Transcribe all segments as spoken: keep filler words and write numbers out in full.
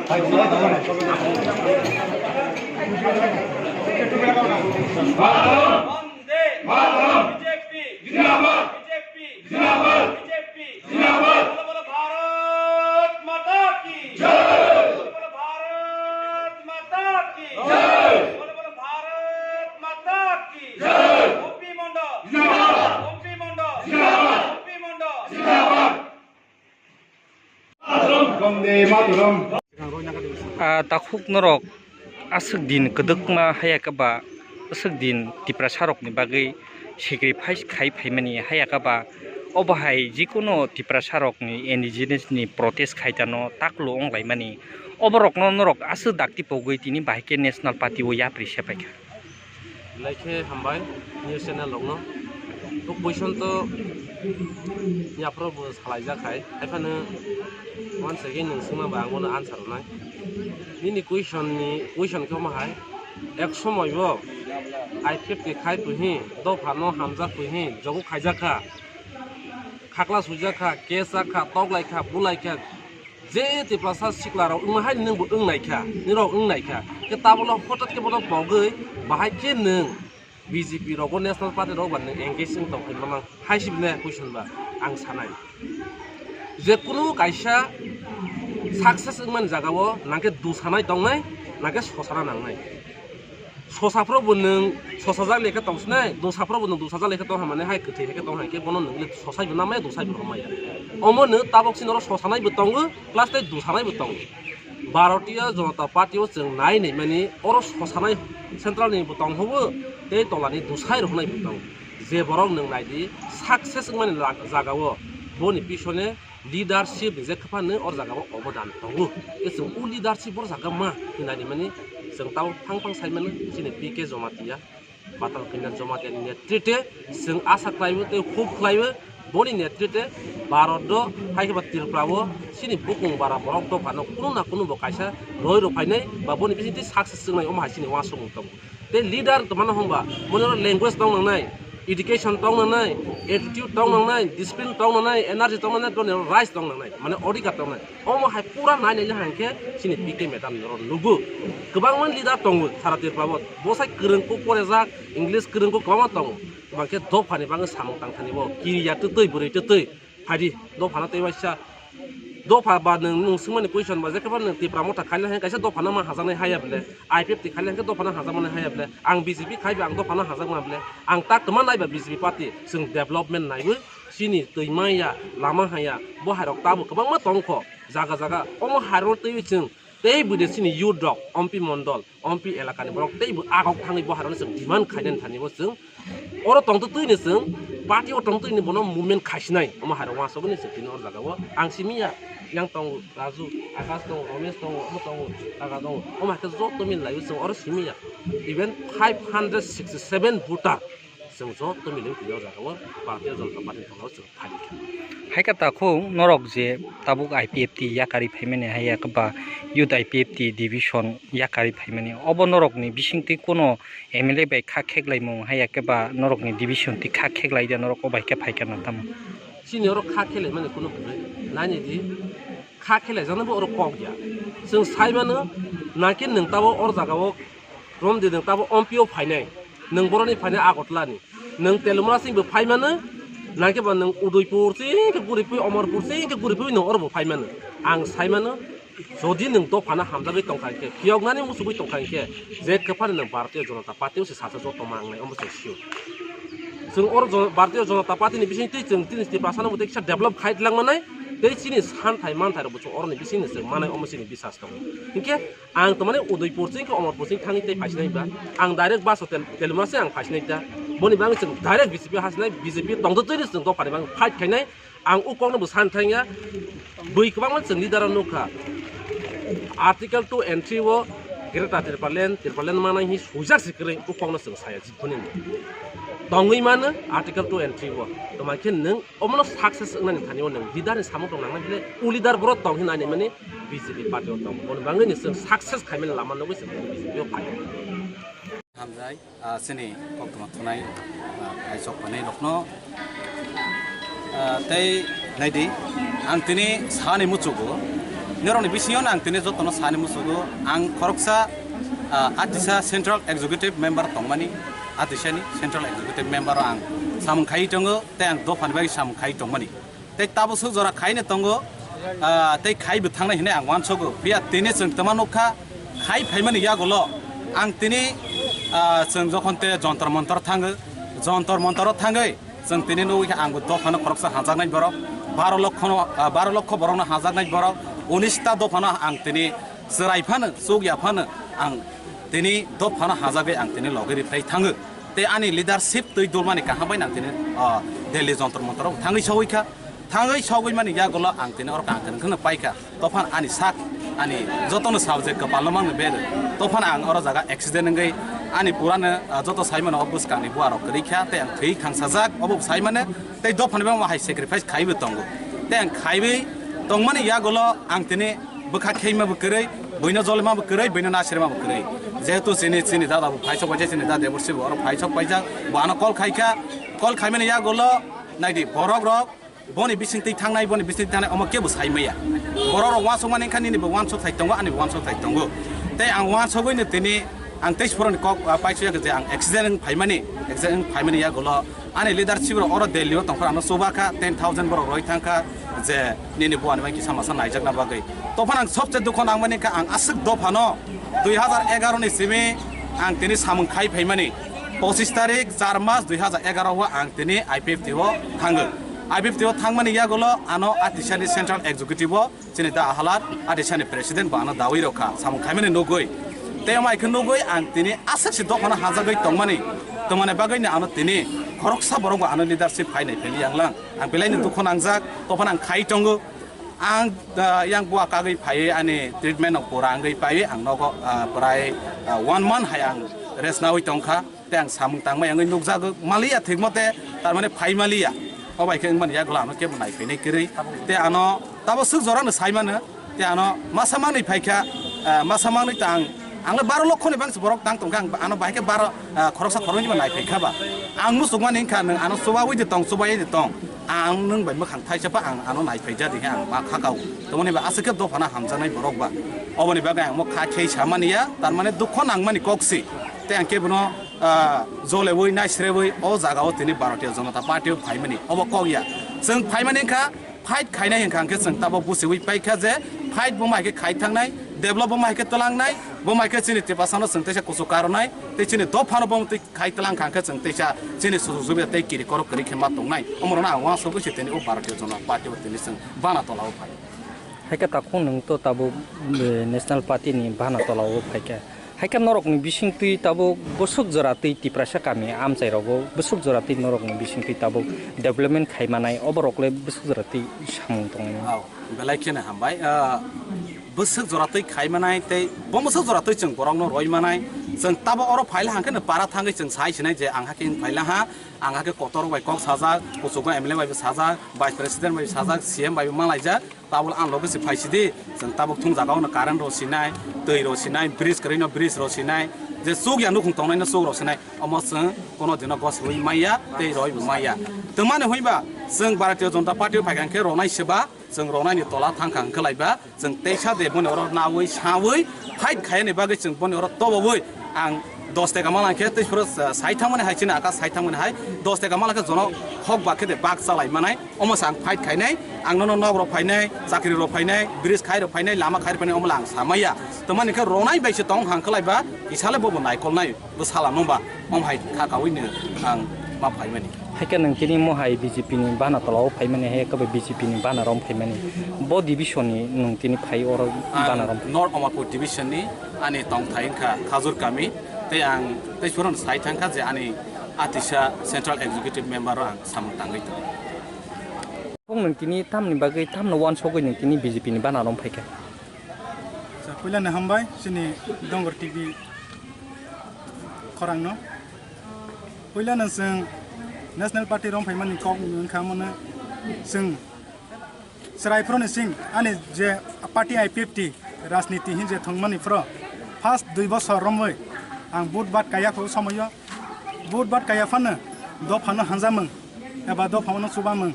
Vande Mataram! B J P! Zindabad! B J P! Zindabad! B J P! Zindabad! Bolo bolo Bharat Mata ki! Jai! Bolo bolo Bharat Mata ki! Jai! Bolo bolo Bharat Mata ki! Jai! Gopi Mondol! Zindabad! Gopi Mondol! Zindabad! Gopi Mondol! Zindabad! Ah, takhuk norok aswk din kwdwkma haya khe ba aswk din Tiprasa rokni bagwi sacrifice khai phaimani haya khe ba obo hai jikunu Tiprasa rokni indigenous ni protest khai tano taklo wng laimani oborokno norok aswk dakti pogwi tini bahai khe national party o yapri se paikha. Belai khe hambai news channel rokno. O question to yaphro bo salaijak hai. Haiphano once again nwng swngma ba ang bono answer rwnai. Nini question ni, question khe omo hai. Ek somoi bo I P F T khai pui hi, dopha no hamjak pui hi, jogo khaijak kha. Khakla swijak kha, case jak kha, tok lai kha, bu lai kha. Je Tiprasa sikla rok wngma hai nwng bo wng nai kha, nini rok wng nai kha. Khe tabolo hotat khe bono pogwi bahai khe nwng B J P rogo National Party rok ba nwng engage wng tong phai mamang hai si bine question ba ang sanai. Je kunu kaisa success wngmani jagao nangkhe dusanai tongnai, nangkhe sosana nangnai. Sosaphro bo nwng sosajak lekhe tong sinai, dosapro bo nwng dosajak lekhe tong hamani hai kwthwi hai khe tong hai khe bono nwng le sosai bo namaya, dosai bo romaya. Omo nwng tabok sini oro sosanai bo tongo, plus tei dosanai bo tongo. Bharatiya Janata Party o chwng nai naimani oro sosanai central ni bo tong hobo tei tola ni dosai rok nai bo tongo. Je borok nwng nai di success wngmani lag-, jagao boni pisone leadership ni je kwphano o jaga o obodan tongo. Tei chwng o leadership o jaga ma hinani mani chwng tamo phang phang sai mano chini P K Jamatia, Batal Kanya Jamatia ni netrite chwng asa khlaibo tei hope khlaibo boni netrite Bharat o hai khe ba Tripura o chini bukung bara borok dophano kunu na kunu bo kaisa roi rw phainai ba boni bisingtwi success wngnai omo hai chini uansukmung tongo. Tei leader tongmano hwnba, mone oro language tong nangnai, education tong nangnai, attitude tong nangnai, discipline tong nangnai, energy tong nangnai, toni oro rights tong nangnai, mane odhikar tong nangnai. Omo hai pura nai nai le hang khe chini P K madam ni oro nugo. Kwbangma leader tongo sara Tripura o. Bosai kwrwng kuk porejak, English kwrwng kuk kwbangma tongo. Hwnkhe dophani bagwi samung tang thani bo kiriya twtwi, bwrwi twtwi. Phaidi, dophano tei waisa. Dopha ba nwng, nwng swngmani question ba, je khe ba nwng Tipra Motha khaina hai kaisa dophano ma hajaknai haya bole. I P F T khaina hai khe dophano hajakmani haya bole. Ang B J P khai ba ang dophano hajakma bole. Ang tak tongma nai ba B J P party. Chwng development naiwi chini twi maya, lama haya, bo hairok tabuk kwbangma tongkho. Jaga jaga omo hairok twiwi chwng tei bwdesini youth rok, ompi mondol, ompi elakani borok teibo agok thangwi bo hairokno chwng demand khainani thani bo chwng oro tongtwtwini chwng party o tongtwini bono movement khaisinai omo hairok uansukgwi chwng tini oro jagao ang simi ya. Yang tongo Raju, Akash tongo, Romesh tongo, omo tongo, Kaka tongo, omo hai khe joto mil laiwi chwng oro simi ya. Even five hundred sixty seven voter chwng joto mil wngwi tini o jagao Bharatiya Janata Party ni thangao chwng. Hai khe takhuk norok je tabuk I P F T yakarwi phaimani hai ya khe ba youth I P F T division yakarwi phaimani obo norokni bisingtwi kuno M L A bai kha kheklaimung hai ya khe ba norokni division twi kha kheklai de norok o bai khe phai khe nang tamo. Chini oro kha khelai mani kuno bwrwi naini di kha khelai jana bo oro kok ya. Chwng sai mano nangkhe nwng tabo or jagao Romdi nwng tabo ompi o phainai, nwng boroni phainai Agartala ni, nwng Telumra sing bo phai mano, nangkhe ba nwng Udaipur sing khe guri pui, Omorpur sing khe guri pui nwng oro bo phai mano. Ang sai mano, jodi nwng dophano hamjagwi tongkha hinkhe, phiyoknani muchugwi tongkha hinkhe, je kwphani nwng Bharatiya Janata Party o se sacha joto mangnai, omo se sure. Chwng oro Jon-, Bharatiya Janata Party ni bising twi chwng tini Tiprasa no bo tei kisa develop khai tlangmanai, tei chini santhai manthai rok bo chwng oroni bising no chwng manai, omo chini bisas tongo. Hinkhe Ang tamani Udaipur sing khe Omorpur sing thangwi tei phaisinai ba. Ang direct bus hotel Telumra se ang phaisinai ta. Boni bagwi chwng direct B J P hasinai, B J P tongtwtwi chwng dophani bagwi fight khainai. Ang o kokno bo san thangya. Bui kwbangma chwng leader rok nukha. Article two entry o Greater Tipraland, Tipraland manai hi sujak si kwrwi o kokno chwng saya jiboni. Tongwi mano Article two entry o. Toma khe nwng Omono success wngnani thani o nwng leader ni samung tong nangnai bile, o leader boro tong hinwi nainai mani B J P party o tong. Boni bagwi ni chwng success khaimani lama nugwi chwng B J P o phai. Hamjai, ah, chini koktwma thunai, ah, kaisok phanai rokno, ah, tei naidi, ang tini sani muchugo, Norokni bisingo ang tini jotono sani musugo, ang khoroksa, ah, Atisa Central Executive Member tongmani, Atisani Central Executive Member ang samung khai tongo, tei ang dophani bagwi samung khai tongmani. Tei tabuk swk jora khaino tongo, ah, tei khaibo thangnai hinwi ang uansogo. Phiya tini chwng twma nukha, khai phaimani yagulo ang tini, ah, chwng jokhon te Jontor Montor thango, Jontor Montoro thangwi chwng tini nugwi kha angbo dophano khoroksa hajaknai borok, baro lokhono, ah, baro lokho borokno hajaknai borok, unis ta dophano ang tini chwrai phano, chukya phano ang tini dophano hajagwi ang tini logwi riphlai thango. Tei ani leadership twi dulmani kaham bai nang tini, ah, Delhi Jontor Montor o thangwi sogwi kha. Thangwi sogwi mani yagulo ang tini oro kang khe kheno pai kha. Tophano ani sak, ani jotono subject kwpalno mangni bere. Tophano ang oro jaga accident wngwi ani purano, ah, joto saimano o bwskangni buarok kwrwi kha tei ang thwi thangsajak obo saimano tei dophani bangma hai sacrifice khaiwi tongo. Tei ang khaiwi tongmani yagulo ang tini bwkha kheima bo kwrwi, buino jolima bo kwrwi, buino nasirma bo kwrwi. Jehetu chini, chini dada bo phaisok paijak, chini dada Deborsi bo oro phaisok paijak, bo ano call khai kha, call khaimani yagulo naidi borok rok boni bisingtwi thangnai, boni bisingtwi thangnai omo kebo sai maya. Borok rok uansuk mani wngkha nini bo uansuk thai tongo, ani bo uansuk thai tongo. Tei ang uansugwi no tini ang tei borokni kok, ah, paisuya khe je ang accident wng phaimani, accident wng phaimani yagulo ani leadership rok oro Delhi o tongphuru ano chuba kha, ten thousand borok roi thang kha je nini buani bai kisa masa naijakna bagwi. Tophano ang sobse dukho nangmani kha ang aswk dophano dui hazar egaroh ni simi ang tini samung khai phaimani. Pochis tarik char mas dui hazar egaroh o ang tini I P F T o thango. I P F T o thangmani yagulo ano Atisani Central Executive o chini da Ahalar Atisani President bo ano dawi rokha samung khaimani nugwi. Tei omo hai khe nugwi ang tini aswk se dophano hajagwi tongmani, tongmani bagwi no ano tini khoroksa borok bo ano leadership phainai pheli yang lang. Ang belai no dukho nangjak, tophano ang khai tongo. Ang, ah, yang bua kagwi phaiwi ani treatment rok pura wngwi paiwi ang nogo, ah, prai, ah, one month hai ang rest nawi tongkha. Tei ang samung tangmai wngwi nukjago maliya thwk mote, tar mane phai maliya. O bai khe wngmani yagulo ano kebo nai phainai kwrwi. Tei ano tabo swk jora no sai mano. Tei ano masa manwi phaikha, ah, masa manwi ta ang, ang le baro lokho ni bangsi borok tang tongkha, ang ano bahai khe baro, ah, khoroksa khoroknwi ba nai phaikha ba. Ang muchungmani wngkha nwng ano chubawi de tong, chubawi de tong. Ang nwng bai mwkhang thaisa pa ang ano nai phaija de khe ang ma khakao. Tongmani ba aswk khe dophano hamjaknai borok ba. Oboni bagwi ang mo kha khei samani ya, tar mane dukho nangmani kok si. Tei ang kebono, ah, jolewi naisrewi o jaga o tini Bharatiya Janata Party o phaimani. Obo kok ya. Chwng phaimani wngkha fight khainai hwnkha hwnkhe chwng tabok buchiwi paikha je fight bo mai khe khai thangnai, develop bo mai khe twlangnai, bo mai khe chini Tiprasano chwng teisa kuchuk karwnai, tei chini dophano bo twi khai twlang kha hwnkhe chwng teisa chini sujuk subida tei kiri korok kwrwi khe ma tongnai. Omorokno ang uansugwi se tini o Bharatiya Janata Party o tini chwng bana tola o phai. Hai khe takhuk nwng to tabuk, eh, National Party ni bana tola o phai khe. Hai khe norokni bisingtwi tabuk bwswk jora twi Tiprasa kami amchai rogo bwswk jora twi norokni bisingtwi tabuk development khai manai, oborok le bwswk jora twi samung tongwi mano. Belai kheno hambai. Ah, bwswk jora twi khai manai tei bo bwswk jora twi chwng borokno roi manai. Chwng tabo oro phaila hangkhe no para thangwi chwng sai sinai je ang hakhe wng phaila ha, ang hakhe kotor bai kok sajak, kuchukma M L A bai bo sajak, Vice President bai bo sajak, C M bai bo malaijak. Tabul ang loge se phai sidi, chwng tabuk thung jaga o no current rw sinai, twi rw sinai, bridge kwrwi no bridge rw sinai, je chuk ya nukhung tongnai no chuk rw sinai, omo chwng kono dino gos rwi maya tei roi bo maya. Twmani hwnba chwng Bharatiya Janata Party o phaikha hwnkhe rwnai se ba, chwng rwnai ni tola thangkha hwnkhe lai ba, chwng teisa de boni oro nawi sawi fight khayani bagwi chwng boni oro tobawi ang dos taka mala khe tei phuru sai thangmani hai chini aka sai thangmani hai dos taka mala khe jono hok ba khe de bak chalai manai. Omo se ang fight khainai, ang nono nok rok phainai, chakri rok phainai, bridge khai rok phainai, lama khai rok phainai, omo le ang samaya. Tamani khe ronai bai se tong hang khlai ba, kisa le bobo naikolnai, bo sala nung ba, omo hai kha kaui no ang ma phaimani. Hai khe nwng tini mo hai B J P ni bana tola o phaimani, hai khe B J P ni bana rom phaimani. Bo division ni nwng tini phai oro bana rom. Ang North Amarpur division ni ani tongthai wngkha Khajur kami, tei ang tei phuru sai thangkha je ani atisa Central Executive Member o ang samung tangwi tongo. Kung nwng tini tamni bagwi tamno uansugwi nwng tini B J P ni bana rom phaikha? Sa puila no hambai chini Dongor T V khorang no. Puila no chwng National Party rom phaimani kok wngkha mano chwng chwrai phro ni sing ani je party I P F T rajniti hin je thwngmani phro first dui bosor romwi ang vote bat kaya kho somoyo vote bat kaya phano dophano hanjamung eba dophano chubamung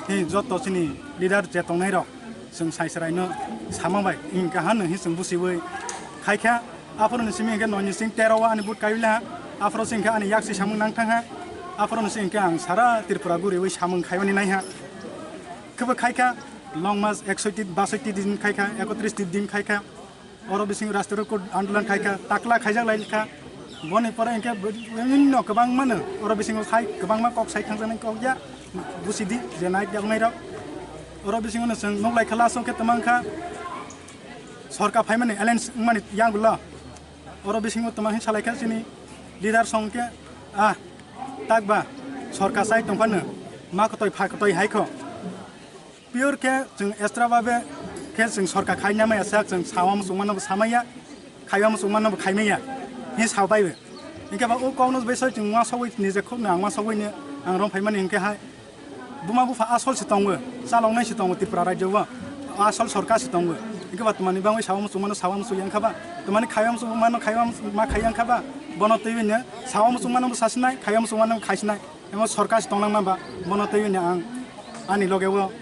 hi joto chini leader je tongnai rok Chwng sai chwraino sama bai hingkha hano hi chwng busiwi khaikha. Aphuru ni simi hingkhe noni sing tero o ani vote kaiwi laha. Aphuru sing khe ani yaksi samung nang thangha. Aphuru ni sing khe ang sara Tripura guriwi samung khaimani naiha. Khebo khaikha, long march eksoiti basoiti din khaikha, ekotris din khaikha. Oro bising Rashtriya Kut Andolan khaikha, takla khaijak laikha. Boni pore hingkhe bibhinno kwbangmano oro bisingo khai kwbangma kok sai thangjaknai kok ya, busidi je nai yaknai rok. Oro bisingo no chwng nuklaikha last o khe twmangkha sorkar phaimani alliance wngmani yagulo. Oro bisingo twmang hin salaikha chini leader song khe, ah, takba sorkar chai tongphano ma kwtwi pha kwtwi haikho. Pure khe chwng extra babe khe chwng sorkar khaina maya sak chwng sawa muchungmano bo samaya, khaiwa muchungmano bo khaimaya hi sa baibe. Hingkhe ba o kokno besai chwng uansugwi nije khukno ang uansugwino ang rom phaimani hingkhe hai buma bupha asol se tongo, chaloknai se tongo Tripura rajyo o, asol sorkar se tongo. Hingkhe ba twmani bangwi sawa muchungmano sawa muchung yang kha ba, twmani khaiwa muchungmano khaiwa muchung ma khai yang kha ba, bono twiwino sawa muchungmano bo sasinai, khaiwa muchungmano bo khaisinai. Emo sorkar se tongnang nang ba, bono twiwini ang ani loge o,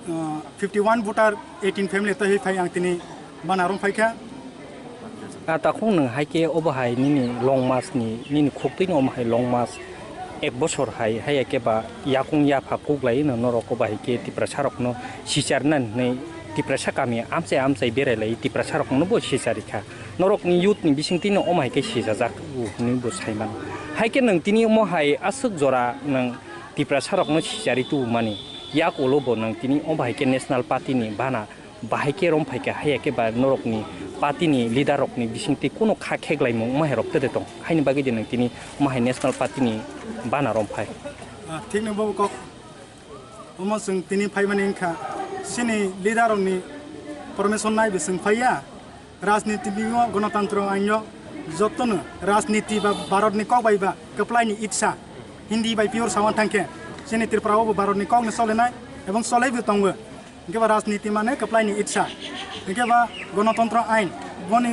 uh, fifty one voter, eighteen family tei phai ang tini bana rom phaikha. A takhuk nwng hai khe obo hai nini long mas ni, nini khuktwi ni omo hai long mas ek bosor hai, hai khe ba yakung yapha kuk lai no norok obo hai khe Tiprasa rok no sichar na hinwi Tiprasa kami amchai amchai berai lai Tiprasa rok no bo sichari kha. Norokni youth ni bisingtwi no omo hai khe sijajak o hinwi bo sai mano. Hai khe nwng tini omo hai aswk jora nwng Tiprasa rokno sijari tubumani yak ulo bo nwng tini omo hai khe National Party ni bana bahai khe rom phai kha, haiya khe ba norokni party ni leader rokni bisingtwi kuno kha kheklaimung omo hai rok tede tong, haini bagwi de nwng tini omo hai National Party ni bana rom phai. Ah, thik no bo kok. Omo chwng tini phaimani wngkha, chini leader rokni permission naibo chwng phaiya. Rajniti bisingo, gonotantro aino jotono rajniti ba Bharatni kok bai ba kwplaini itsa, Hindi bai pure sawan thangkhe chini Tripura o bo Bharatni kokno cholenai ebong cholaibo tongo. Hingkhe ba rajniti mane kwplaini itsa, hingkhe ba gonotantro ain boni